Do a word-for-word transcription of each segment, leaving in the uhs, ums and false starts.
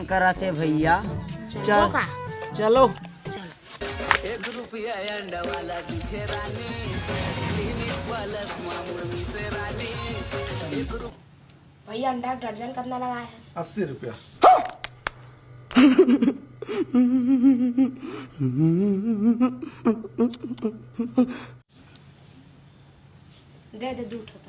करत हे भैया। चल, का? चलो। भैया, अंडा के दर्जन कितना लगाए है? अस्सी रुपया। दे दे, दू ठो तो।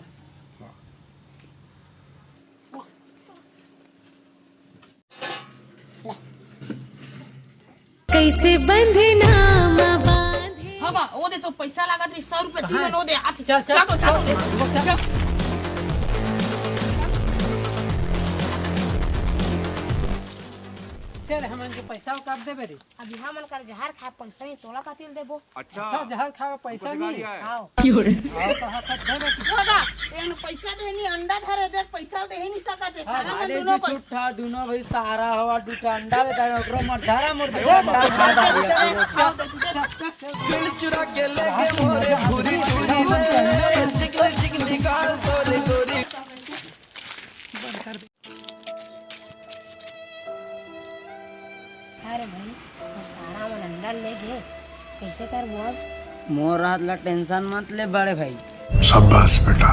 कैसे बंधना म बांधे। हाँ बा, वो दे तो पैसा लागत रही, सौ रुपया तीन, वो दे, आथे। चल, चल, चल तो, चल तो, चल। चल, हमन के पैसा कब देबे रे? अभी हमन कर जहर खा पैसा नहीं, तोला का तिल देबो? अच्छा, जहर खावे पैसा नहीं। आओ। क्यों रे? आओ, कहा कर दे बेटी। होगा, एन पैसा दे नहीं, अंडा धरे दे, पैसा दे ही नहीं सकत है, हाँ, सारा मन अरे दोनों जो को। छुट्टा दोनों भाई सारा हवा, दू ठो अंडा लेता है, ओकरो मत धरा, मोर दे अंडा खा जा। आओ, दे, दे, दे। चुरा के लेके मोरे भूरी टूरी रे, चिकनी चिकनी गाल तोरे गोरी। अरे भाई, वो सारा मन अंडा ले गे, कैसे करबो अब? मोर हाथ ला टेंशन मत ले बड़े भाई। शाबाश बेटा,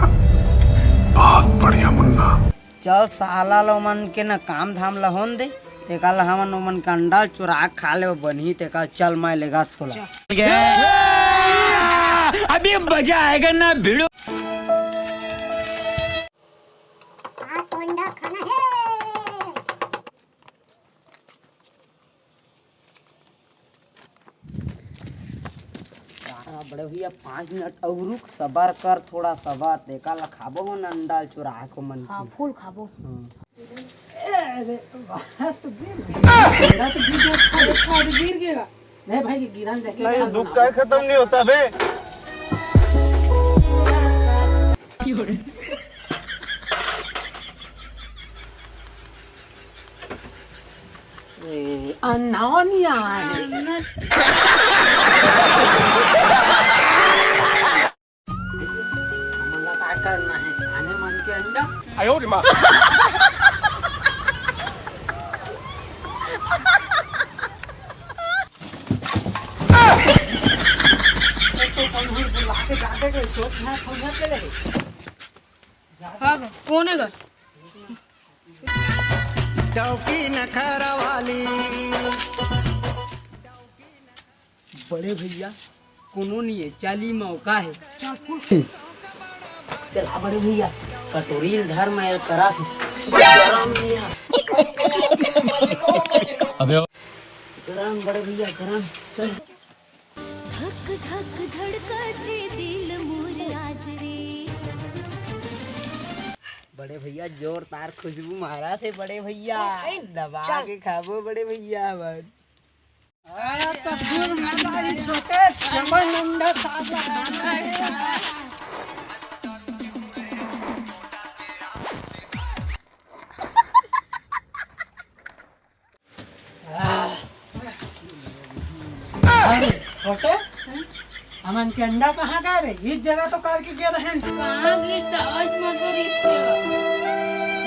बहुत बढ़िया मुन्ना। चल साला लो मन के न काम धाम ला होन दे, तेका ला हमन ओमन के अंडा चुरा के खा ले बनी, तेका चल मैं लेगा तोला। अभी मजा आएगा ना भिड़ो। आज तो अंडा खाना है। सारा बड़े भैया, पाँच मिनट अउ रुक, सबर कर, थोड़ा सबर, तेका ला खाबो हो ना अंडा चुरा को मन हाँ, की। फूल खाबो। हाँ। अंडा तो गिर गया, अंडा तो गिर गया, गिर गया। नहीं भाई, ये गिरन देखे नहीं, क्या दुख बनाओ? काहे खत्म नहीं होता बे? ए, अन्ना नहीं आए। हमन ला का करना है? खाने मन के अंडा। आयो रे माँ। एक तो कौन हुई बुला के जाते गए, चोट ना फुंसा के ले। हाँ, कौन है गा? टौकी नखरा वाली। बड़े भैया, कोनो नहीं है, चाली मौका है। चल आ बड़े भैया, कटोरी ल धर मैं करा। गरम भैया। अबे। गरम बड़े भैया, गरम। चल। धक धक धड़कत हे दिल मोर आज रे। बड़े भैया, जोरदार खुशबू मारा थे बड़े भैया। दबा चल। के खाबो बड़े भैया हमन। आया तो फिर मजा ही छोटे चमन नंदा साला। अरे छोटे, हमन के अंडा कहाँ गए रे? इस जगह तो करके गए रहन। कहाँ गए? टॉर्च मत करिस।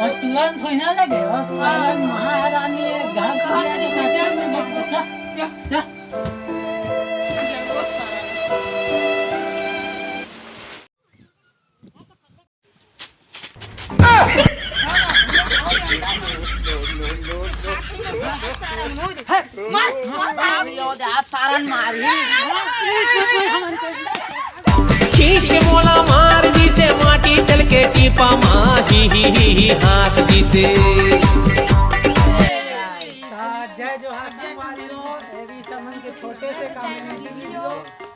और तुरंत होई ना लगे, और साला महारानी है, घर को आके सच्चा में देख, अच्छा, अच्छा। सारन मारी। खींच के मोला मार दिसे माटी, चल के टीपा मा ही ही ही ही हाँस दिसे। जय जोहार संगवारी हो, एवी समन के छोटे से कॉमेडी वीडियो।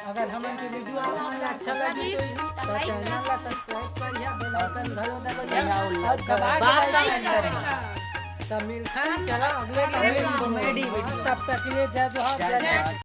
अगर हमन के वीडियो आप मन ला अच्छा लगिस, तो चैनल ला सब्सक्राइब करिहा, बेल आइकन घलो दबइहा और दबा के like करिहा। तो मिलथन, चला अगले कॉमेडी वीडियो। तब तक के लिए जय जोहार, जय जय।